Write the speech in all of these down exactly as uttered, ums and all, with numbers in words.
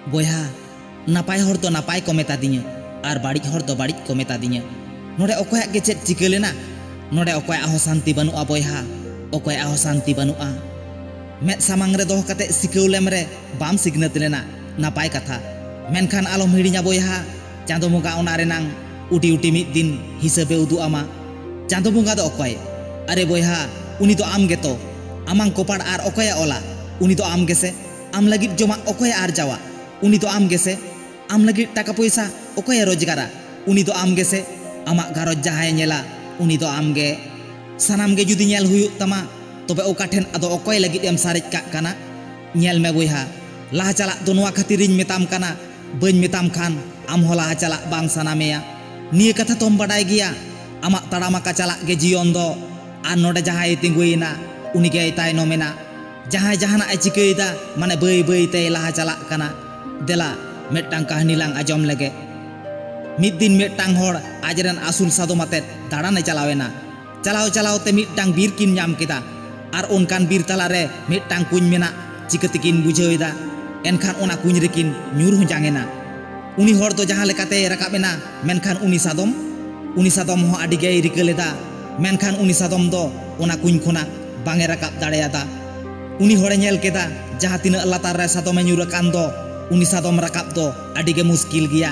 ᱵᱚᱭᱦᱟ, ᱱᱟᱯᱟᱭ ᱦᱚᱲ ᱫᱚ ᱱᱟᱯᱟᱭ ᱠᱚ ᱢᱮᱛᱟ ᱫᱤᱧᱟ ᱟᱨ ᱵᱟᱹᱲᱤᱡ ᱦᱚᱲ ᱫᱚ ᱵᱟᱹᱲᱤᱡ ᱠᱚ ᱢᱮᱛᱟ ᱫᱤᱧᱟ᱾ ᱱᱚᱰᱮ ᱚᱠᱚᱭᱟᱜ ᱜᱮ ᱪᱮᱫ ᱪᱤᱠᱟᱹ ᱞᱮᱱᱟ? ᱱᱚᱰᱮ ᱚᱠᱚᱭᱟᱜ ᱦᱚᱸ ᱥᱟᱱᱛᱤ ᱵᱟᱹᱱᱩᱜᱼᱟ ᱵᱚᱭᱦᱟ, ᱚᱠᱚᱭᱟᱜ ᱦᱚᱸ ᱥᱟᱱᱛᱤ ᱵᱟᱹᱱᱩᱜᱼᱟ᱾ ᱢᱮᱫ ᱥᱟᱢᱟᱝ ᱨᱮ ᱫᱚᱦᱚ ᱠᱟᱛᱮ ᱥᱤᱠᱟᱹᱣ ᱞᱮᱢ ᱨᱮ ᱵᱟᱢ ᱥᱤᱠᱷᱱᱟᱹᱛ ᱞᱮᱱᱟ, ᱱᱟᱯᱟᱭ ᱠᱟᱛᱷᱟ᱾ ᱢᱮᱱᱠᱷᱟᱱ ᱟᱞᱚᱢ ᱦᱤᱲᱤᱧᱟ ᱵᱚᱭᱦᱟ, ᱪᱟᱸᱫᱚ ᱵᱚᱸᱜᱟ ᱚᱱᱟ ᱨᱮᱱᱟᱝ ᱩᱴᱤ ᱩᱴᱤ ᱢᱤᱫ ᱫᱤᱱ ᱦᱤᱥᱟᱹᱵᱮ ᱩᱫᱩᱜ ᱟᱢᱟ᱾ ᱪᱟᱸᱫᱚ ᱵᱚᱸᱜᱟ ᱫᱚ ᱚᱠᱚᱭ? ᱟᱨᱮ ᱵᱚᱭᱦᱟ, ᱩᱱᱤ ᱫᱚ ᱟᱢ ᱜᱮᱛᱚ᱾ ᱟᱢᱟᱝ ᱠᱚᱯᱟᱲ ᱟᱨ ᱚᱠᱚᱭᱮ ᱚᱞᱟ? ᱩᱱᱤ ᱫᱚ ᱟᱢ ᱜᱮᱥᱮ᱾ ᱟᱢ ᱞᱟᱹᱜᱤᱫ ᱡᱚᱢᱟᱜ ᱚᱠᱚᱭᱮ ᱟᱨᱡᱟᱣᱟ? ᱩᱱᱤ ᱫᱚ ᱟᱢ ᱜᱮᱥᱮ᱾ ᱟᱢ ᱞᱟᱹᱜᱤᱫ ᱴᱟᱠᱟ ᱯᱚᱭᱥᱟ ᱚᱠᱚᱭᱮ ᱨᱳᱡᱽᱜᱟᱨᱟ? ᱩᱱᱤ ᱫᱚ ᱟᱢ ᱜᱮᱥᱮ᱾ ᱟᱢᱟᱜ ᱜᱷᱟᱨᱚᱸᱡᱽ ᱡᱟᱦᱟᱸᱭᱮ ᱧᱮᱞᱟ, ᱩᱱᱤ ᱫᱚ ᱟᱢ ᱜᱮ᱾ ᱥᱟᱱᱟᱢ ᱜᱮ ᱡᱩᱫᱤ ᱧᱮᱞ ᱦᱩᱭᱩᱜ ᱛᱟᱢᱟ, ᱛᱚᱵᱮ ᱚᱠᱟ ᱴᱷᱮᱱ ᱟᱫᱚ ᱚᱠᱚᱭ ᱞᱟᱹᱜᱤᱫ ᱮᱢ ᱥᱟᱨᱮᱡ ᱠᱟᱜ ᱠᱟᱱᱟ? ᱧᱮᱞ ᱢᱮ ᱵᱚᱭᱦᱟ, ᱞᱟᱦᱟ ᱪᱟᱞᱟᱜ ᱫᱚ ᱱᱚᱣᱟ ᱠᱷᱟᱹᱛᱤᱨᱤᱧ ᱢᱮᱛᱟᱢ ᱠᱟᱱᱟ, ᱵᱟᱹᱧ ᱢᱮᱛᱟᱢ ᱠᱷᱟᱱ ᱟᱢ ᱦᱚᱸ ᱞᱟᱦᱟ ᱪᱟᱞᱟᱜ ᱵᱟᱝ ᱥᱟᱱᱟ ᱢᱮᱭᱟ᱾ ᱱᱤᱭᱟᱹ ᱠᱟᱛᱷᱟ ᱛᱚᱢ ᱵᱟᱰᱟᱭ ᱜᱮᱭᱟ, ᱟᱢᱟᱜ ᱛᱟᱲᱟᱢ ᱟᱠᱟ ᱪᱟᱞᱟᱜ ᱜᱮ ᱡᱤᱭᱚᱱ ᱫᱚ, ᱟᱨ ᱱᱚᱰᱮ ᱡᱟᱦᱟᱸᱭᱮ ᱛᱤᱸᱜᱩᱭᱮᱱᱟ, ᱩᱱᱤ ᱜᱮᱭ ᱛᱟᱭᱱᱚᱢᱮᱱᱟ᱾ ᱡᱟᱦᱟᱸᱭ ᱡᱟᱦᱟᱱᱟᱜ ᱮ ᱪᱤᱠᱟᱹᱭᱮᱫᱟ, ᱢᱟᱱᱮ ᱵᱟᱹᱭ ᱵᱟᱹᱭ ᱛᱮᱭ ᱞᱟᱦᱟ ᱪᱟᱞᱟᱜ ᱠᱟᱱᱟ᱾ ᱫᱮᱞᱟ, ᱢᱤᱫᱴᱟᱝ ᱠᱟᱹᱦᱱᱤ ᱞᱟᱝ ᱟᱸᱡᱚᱢ ᱞᱮᱜᱮ᱾ ᱢᱤᱫ ᱫᱤᱱ ᱢᱤᱫᱴᱟᱝ ᱦᱚᱲ ᱟᱡᱨᱮᱱ ᱟᱹᱥᱩᱞ ᱥᱟᱫᱚᱢ ᱟᱛᱮᱫ ᱫᱟᱬᱟᱱᱮ ᱪᱟᱞᱟᱣᱮᱱᱟ᱾ ᱪᱟᱞᱟᱣ ᱪᱟᱞᱟᱣ ᱛᱮ ᱢᱤᱫᱴᱟᱝ ᱵᱤᱨ ᱠᱤᱱ ᱧᱟᱢ ᱠᱮᱫᱟ᱾ ᱟᱨ ᱚᱱᱠᱟᱱ ᱵᱤᱨ ᱛᱟᱞᱟᱨᱮ ᱢᱤᱫᱴᱟᱝ ᱠᱩᱧ ᱢᱮᱱᱟᱜ ᱪᱤᱠᱟᱹ ᱛᱮᱠᱤᱱ ᱵᱩᱡᱷᱟᱹᱣ ᱮᱫᱟ᱾ ᱮᱱᱠᱷᱟᱱ ᱚᱱᱟ ᱠᱩᱧ ᱨᱮᱠᱤᱱ ᱧᱩᱨ ᱦᱚᱸᱡᱟᱝ ᱮᱱᱟ᱾ ᱩᱱᱤ ᱦᱚᱲ ᱫᱚ ᱡᱟᱦᱟᱸ ᱞᱮᱠᱟᱛᱮᱭ ᱨᱟᱠᱟᱵ ᱮᱱᱟ, ᱢᱮᱱᱠᱷᱟᱱ ᱩᱱᱤ ᱥᱟᱫᱚᱢ, ᱩᱱᱤ ᱥᱟᱫᱚᱢ ᱦᱚᱸ ᱟᱹᱰᱤ ᱜᱮᱭ ᱨᱤᱠᱟᱹ ᱞᱮᱫᱟ, ᱢᱮᱱᱠᱷᱟᱱ ᱩᱱᱤ ᱥᱟᱫᱚᱢ ᱫᱚ ᱚᱱᱟ ᱠᱩᱧ ᱠᱷᱚᱱᱟᱜ ᱵᱟᱝ ᱮ ᱨᱟᱠᱟᱵ ᱫᱟᱲᱮᱭᱟᱫᱟ᱾ ᱩᱱᱤ ᱦᱚᱲᱮ ᱧᱮᱞ ᱠᱮᱫᱟ, ᱡᱟᱦᱟᱸ ᱛᱤᱱᱟᱹᱜ ᱞᱟᱛᱟᱨ ᱨᱮ ᱥᱟᱫᱚᱢᱮ ᱧᱩᱨ ᱟᱠᱟᱱ ᱫᱚ, ᱩᱱᱤ ᱥᱟᱫᱚᱢ ᱨᱟᱠᱟᱵ ᱫᱚ ᱟᱹᱰᱤ ᱜᱮ ᱢᱩᱥᱠᱤᱞ ᱜᱮᱭᱟ᱾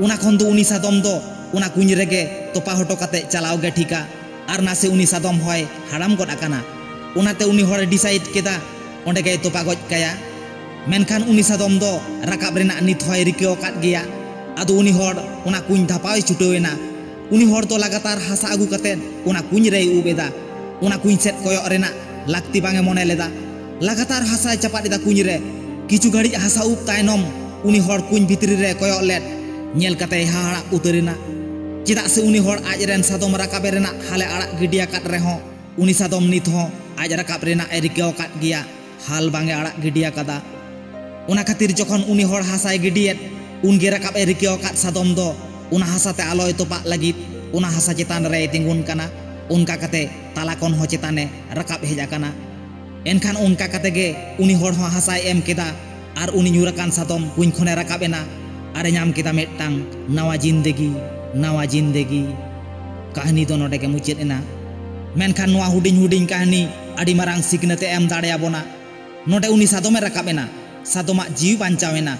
ᱚᱱᱟ ᱠᱷᱚᱱ ᱫᱚ ᱩᱱᱤ ᱥᱟᱫᱚᱢ ᱫᱚ ᱚᱱᱟ ᱠᱩᱧ ᱨᱮᱜᱮ ᱛᱚᱯᱟ ᱦᱚᱴᱚ ᱠᱟᱛᱮ ᱪᱟᱞᱟᱣ ᱜᱮ ᱴᱷᱤᱠᱟ᱾ ᱟᱨ ᱱᱟᱥᱮ ᱩᱱᱤ ᱥᱟᱫᱚᱢ ᱦᱚᱸᱭ ᱦᱟᱲᱟᱢ ᱜᱚᱫ ᱟᱠᱟᱱᱟ᱾ ᱚᱱᱟᱛᱮ ᱩᱱᱤ ᱦᱚᱲᱮ decide ᱠᱮᱫᱟ, ᱚᱸᱰᱮ ᱜᱮᱭ ᱛᱚᱯᱟ ᱜᱚᱡ ᱠᱟᱭᱟ᱾ ᱢᱮᱱᱠᱷᱟᱱ ᱩᱱᱤ ᱥᱟᱫᱚᱢ ᱫᱚ ᱨᱟᱠᱟᱵ ᱨᱮᱱᱟᱜ ᱱᱤᱛ ᱦᱚᱸᱭ ᱨᱤᱠᱟᱹ ᱟᱠᱟᱫ ᱜᱮᱭᱟ᱾ ᱟᱫᱚ ᱩᱱᱤ ᱦᱚᱲ ᱚᱱᱟ ᱠᱩᱧ ᱫᱷᱟᱯᱟᱣᱮ ᱪᱷᱩᱴᱟᱹᱣ ᱮᱱᱟ᱾ ᱩᱱᱤ ᱦᱚᱲ ᱫᱚ ᱞᱟᱜᱟᱛᱟᱨ ᱦᱟᱥᱟ ᱟᱹᱜᱩ ᱠᱟᱛᱮ ᱚᱱᱟ ᱠᱩᱧ ᱨᱮᱭ ᱩᱵ ᱮᱫᱟ᱾ ᱚᱱᱟ ᱠᱩᱧ ᱥᱮᱫ ᱠᱚᱭᱚᱜ ᱨᱮᱱᱟᱜ ᱞᱟᱹᱠᱛᱤ ᱵᱟᱝ ᱮ ᱢᱚᱱᱮ ᱞᱮᱫᱟ᱾ ᱞᱟᱜᱟᱛᱟᱨ ᱦᱟᱥᱟᱭ ᱪᱟᱯᱟᱫ ᱮᱫᱟ ᱠᱩᱧ ᱨᱮ᱾ ᱠᱤᱪᱷᱩ ᱜᱷᱟᱹᱲᱤᱡ ᱦᱟᱥᱟ ᱩᱵ ᱛᱟᱭᱱᱚᱢ ᱩᱱᱤ ᱦᱚᱲ ᱠᱩᱧ ᱵᱷᱤᱛᱨᱤ ᱨᱮ ᱠᱚᱭᱚᱜ ᱞᱮᱫ ᱧᱮᱞ ᱠᱟᱛᱮᱭ ᱦᱟᱦᱟᱲᱟᱜ ᱩᱛᱟᱹᱨ ᱮᱱᱟ᱾ ᱪᱮᱫᱟᱜ ᱥᱮ ᱩᱱᱤ ᱦᱚᱲ ᱟᱡ ᱨᱮᱱ ᱥᱟᱫᱚᱢ ᱨᱟᱠᱟᱵᱮ ᱨᱮᱱᱟᱜ ᱦᱟᱞᱮ ᱟᱲᱟᱜ ᱜᱤᱰᱤ ᱟᱠᱟᱫ ᱨᱮᱦᱚᱸ, ᱩᱱᱤ ᱥᱟᱫᱚᱢ ᱱᱤᱛ ᱦᱚᱸ ᱟᱡ ᱨᱟᱠᱟᱵ ᱨᱮᱱᱟᱜ ᱮ ᱨᱤᱠᱟᱹ ᱟᱠᱟᱫ ᱜᱮᱭᱟ, ᱦᱟᱞ ᱵᱟᱝ ᱮ ᱟᱲᱟᱜ ᱜᱤᱰᱤ ᱟᱠᱟᱫᱟ᱾ ᱚᱱᱟ ᱠᱷᱟᱹᱛᱤᱨ ᱡᱚᱠᱷᱚᱱ ᱩᱱᱤ ᱦᱚᱲ ᱦᱟᱥᱟᱭ ᱜᱤᱰᱤᱭᱮᱫ, ᱩᱱᱜᱮ ᱨᱟᱠᱟᱵ ᱮ ᱨᱤᱠᱟᱹ ᱟᱠᱟᱫ ᱥᱟᱫᱚᱢ ᱫᱚ ᱚᱱᱟ ᱦᱟᱥᱟ ᱛᱮ ᱟᱞᱚᱭ ᱛᱚᱯᱟᱜ ᱞᱟᱹᱜᱤᱫ ᱚᱱᱟ ᱦᱟᱥᱟ ᱪᱮᱛᱟᱱ ᱨᱮᱭ ᱛᱤᱸᱜᱩᱱ ᱠᱟᱱᱟ᱾ ᱚᱱᱠᱟ ᱠᱟᱛᱮ ᱛᱟᱞᱟ ᱠᱷᱚᱱ ᱦᱚᱸ ᱪᱮᱛᱟᱱᱮ ᱨᱟᱠᱟᱵ ᱦᱮᱡ ᱟᱠᱟᱱᱟ᱾ ᱮᱱᱠᱷᱟᱱ ᱚᱱᱠᱟ ᱠᱟᱛᱮ ᱜᱮ ᱩᱱᱤ ᱦᱚᱲ ᱦᱚᱸ ᱦᱟᱥᱟᱭ ᱮᱢ ᱠᱮᱫᱟ᱾ ᱟᱨ ᱩᱱᱤ ᱧᱩᱨ ᱟᱠᱟᱱ ᱥᱟᱫᱚᱢ ᱠᱩᱧ ᱠᱷᱚᱱᱮ ᱨᱟᱠᱟᱵ ᱮᱱᱟ ᱟᱨ ᱮ ᱧᱟᱢ ᱠᱮᱫᱟ ᱢᱤᱫᱴᱟᱝ ᱱᱟᱣᱟ ᱡᱤᱱᱫᱮᱜᱤ, ᱱᱟᱣᱟ ᱡᱤᱱᱫᱮᱜᱤ᱾ ᱠᱟᱹᱦᱱᱤ ᱫᱚ ᱱᱚᱰᱮ ᱜᱮ ᱢᱩᱪᱟᱹᱫ ᱮᱱᱟ᱾ ᱢᱮᱱᱠᱷᱟᱱ ᱱᱚᱣᱟ ᱦᱩᱰᱤᱧ ᱦᱩᱰᱤᱧ ᱠᱟᱹᱦᱱᱤ ᱟᱹᱰᱤ ᱢᱟᱨᱟᱝ ᱥᱤᱠᱷᱱᱟᱹᱛ ᱮ ᱮᱢ ᱫᱟᱲᱮᱭᱟᱵᱚᱱᱟ᱾ ᱱᱚᱰᱮ ᱩᱱᱤ ᱥᱟᱫᱚᱢᱮ ᱨᱟᱠᱟᱵ ᱮᱱᱟ, ᱥᱟᱫᱚᱢᱟᱜ ᱡᱤᱣᱤ ᱵᱟᱧᱪᱟᱣ ᱮᱱᱟ᱾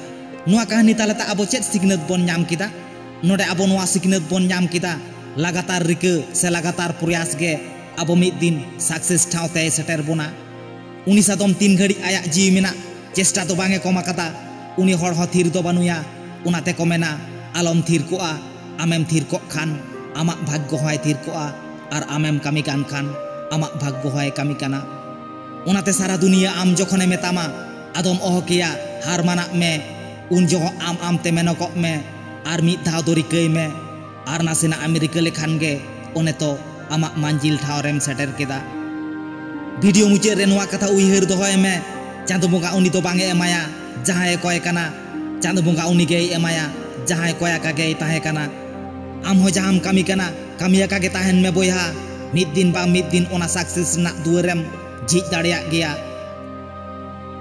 ᱱᱚᱣᱟ ᱠᱟᱹᱦᱱᱤ ᱛᱟᱞᱟᱛᱮ ᱟᱵᱚ ᱪᱮᱫ ᱥᱤᱠᱷᱱᱟᱹᱛ ᱵᱚᱱ ᱧᱟᱢ ᱠᱮᱫᱟ? ᱱᱚᱰᱮ ᱟᱵᱚ ᱱᱚᱣᱟ ᱥᱤᱠᱷᱱᱟᱹᱛ ᱵᱚᱱ ᱧᱟᱢ ᱠᱮᱫᱟ, ᱞᱟᱜᱟᱛᱟᱨ ᱨᱤᱠᱟᱹ ᱥᱮ ᱞᱟᱜᱟᱛᱟᱨ ᱯᱨᱚᱭᱟᱥ ᱜᱮ ᱟᱵᱚ ᱢᱤᱫ ᱫᱤᱱ ᱥᱟᱠᱥᱮᱥ ᱴᱷᱟᱶ ᱛᱮᱭ ᱥᱮᱴᱮᱨ ᱵᱚᱱᱟ᱾ ᱩᱱᱤ ᱥᱟᱫᱚᱢ ᱛᱤᱱ ᱜᱷᱟᱹᱲᱤᱡ ᱟᱭᱟᱜ ᱡᱤᱣᱤ ᱢᱮᱱᱟᱜ, ᱪᱮᱥᱴᱟ ᱫᱚ ᱵᱟᱝ ᱮ ᱠᱚᱢ ᱟᱠᱟᱫᱟ᱾ ᱩᱱᱤ ᱦᱚᱲ ᱦᱚᱸ ᱛᱷᱤᱨ ᱫᱚ ᱵᱟᱹᱱᱩᱭᱟ᱾ ᱚᱱᱟᱛᱮ ᱠᱚ ᱢᱮᱱᱟ, ᱟᱞᱚᱢ ᱛᱷᱤᱨ ᱠᱚᱜᱼᱟ᱾ ᱟᱢᱮᱢ ᱛᱷᱤᱨ ᱠᱚᱜ ᱠᱷᱟᱱ ᱟᱢᱟᱜ ᱵᱷᱟᱜᱽᱜᱚ ᱦᱚᱸᱭ ᱛᱷᱤᱨ ᱠᱚᱜᱼᱟ, ᱟᱨ ᱟᱢᱮᱢ ᱠᱟᱹᱢᱤ ᱠᱟᱱ ᱠᱷᱟᱱ ᱟᱢᱟᱜ ᱵᱷᱟᱜᱽᱜᱚ ᱦᱚᱸᱭ ᱠᱟᱹᱢᱤ ᱠᱟᱱᱟ᱾ ᱚᱱᱟᱛᱮ ᱥᱟᱨᱟ ᱫᱩᱱᱤᱭᱟᱹ ᱟᱢ ᱡᱚᱠᱷᱚᱱᱮ ᱢᱮᱛᱟᱢᱟ, ᱟᱫᱚᱢ ᱚᱦᱚ ᱠᱮᱭᱟ, ᱦᱟᱨ ᱢᱟᱱᱟᱜ ᱢᱮ, ᱩᱱ ᱡᱚᱦᱚᱜ ᱟᱢ ᱟᱢᱛᱮ ᱢᱮᱱᱚᱜᱚᱜ ᱢᱮ ᱟᱨ ᱢᱤᱫ ᱫᱷᱟᱣ ᱫᱚ ᱨᱤᱠᱟᱹᱭ ᱢᱮ᱾ ᱟᱨ ᱱᱟᱥᱮᱱᱟᱜ ᱮᱢ ᱨᱤᱠᱟᱹ ᱞᱮᱠᱷᱟᱱ ᱜᱮ ᱚᱱᱮ ᱛᱚ ᱟᱢᱟᱜ ᱢᱟᱹᱱᱡᱤᱞ ᱴᱷᱟᱶ ᱨᱮᱢ ᱥᱮᱴᱮᱨ ᱠᱮᱫᱟ᱾ ᱵᱷᱤᱰᱤᱭᱳ ᱢᱩᱪᱟᱹᱫ ᱨᱮ ᱱᱚᱣᱟ ᱠᱟᱛᱷᱟ ᱩᱭᱦᱟᱹᱨ ᱫᱚᱦᱚᱭ ᱢᱮ, ᱪᱟᱸᱫᱚ ᱵᱚᱸᱜᱟ ᱩᱱᱤ ᱫᱚ ᱵᱟᱝ ᱮ ᱮᱢᱟᱭᱟ ᱡᱟᱦᱟᱸᱭ ᱮ ᱠᱚᱭ ᱠᱟᱱᱟ, ᱪᱟᱸᱫᱚ ᱵᱚᱸᱜᱟ ᱩᱱᱤ ᱜᱮᱭ ᱮᱢᱟᱭᱟ ᱡᱟᱦᱟᱸᱭ ᱠᱚᱭ ᱟᱠᱟ ᱜᱮᱭ ᱛᱟᱦᱮᱸ ᱠᱟᱱᱟ᱾ ᱟᱢ ᱦᱚᱸ ᱡᱟᱦᱟᱸᱢ ᱠᱟᱹᱢᱤ ᱠᱟᱱᱟ, ᱠᱟᱹᱢᱤ ᱟᱠᱟ ᱜᱮ ᱛᱟᱦᱮᱱ ᱢᱮ ᱵᱚᱭᱦᱟ᱾ ᱢᱤᱫ ᱫᱤᱱ ᱵᱟᱝ ᱢᱤᱫ ᱫᱤᱱ ᱚᱱᱟ ᱥᱟᱠᱥᱮᱥ ᱨᱮᱱᱟᱜ ᱫᱩᱣᱟᱹᱨᱮᱢ ᱡᱷᱤᱡ ᱫᱟᱲᱮᱭᱟᱜ ᱜᱮᱭᱟ᱾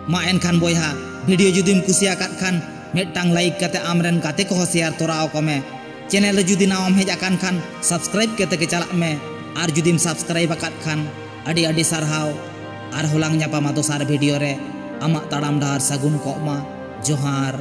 ᱢᱟ ᱮᱱᱠᱷᱟᱱ ᱵᱚᱭᱦᱟ, ᱵᱷᱤᱰᱤᱭᱳ ᱡᱩᱫᱤᱢ ᱠᱩᱥᱤ ᱟᱠᱟᱫ ᱠᱷᱟᱱ ᱢᱤᱫᱴᱟᱝ ᱞᱟᱭᱤᱠ ᱠᱟᱛᱮ ᱟᱢᱨᱮᱱ ᱜᱟᱛᱮ ᱠᱚᱦᱚᱸ ᱥᱮᱭᱟᱨ ᱛᱚᱨᱟ ᱟᱠᱚ ᱢᱮ᱾ ᱪᱮᱱᱮᱞ ᱨᱮ ᱡᱩᱫᱤ ᱱᱟᱣᱟᱢ ᱦᱮᱡ ᱟᱠᱟᱱ ᱠᱷᱟᱱ ᱥᱟᱵᱥᱠᱨᱟᱭᱤᱵ ᱠᱟᱛᱮ ᱜᱮ ᱪᱟᱞᱟᱜ ᱢᱮ, ᱟᱨ ᱡᱩᱫᱤᱢ ᱥᱟᱵᱥᱠᱨᱟᱭᱤᱵ ᱟᱠᱟᱫ ᱠᱷᱟᱱ ᱟᱹᱰᱤ ᱟᱹᱰᱤ ᱥᱟᱨᱦᱟᱣ᱾ ᱟᱨᱦᱚᱸ ᱞᱟᱝ ᱧᱟᱯᱟᱢᱟ ᱫᱚᱥᱟᱨ ᱵᱷᱤᱰᱤᱭᱳ ᱨᱮ᱾ ᱟᱢᱟᱜ ᱛᱟᱲᱟᱢ ᱰᱟᱦᱟᱨ ᱥᱟᱹᱜᱩᱱ ᱠᱚᱜ ᱢᱟ᱾ ᱡᱚᱦᱟᱨ᱾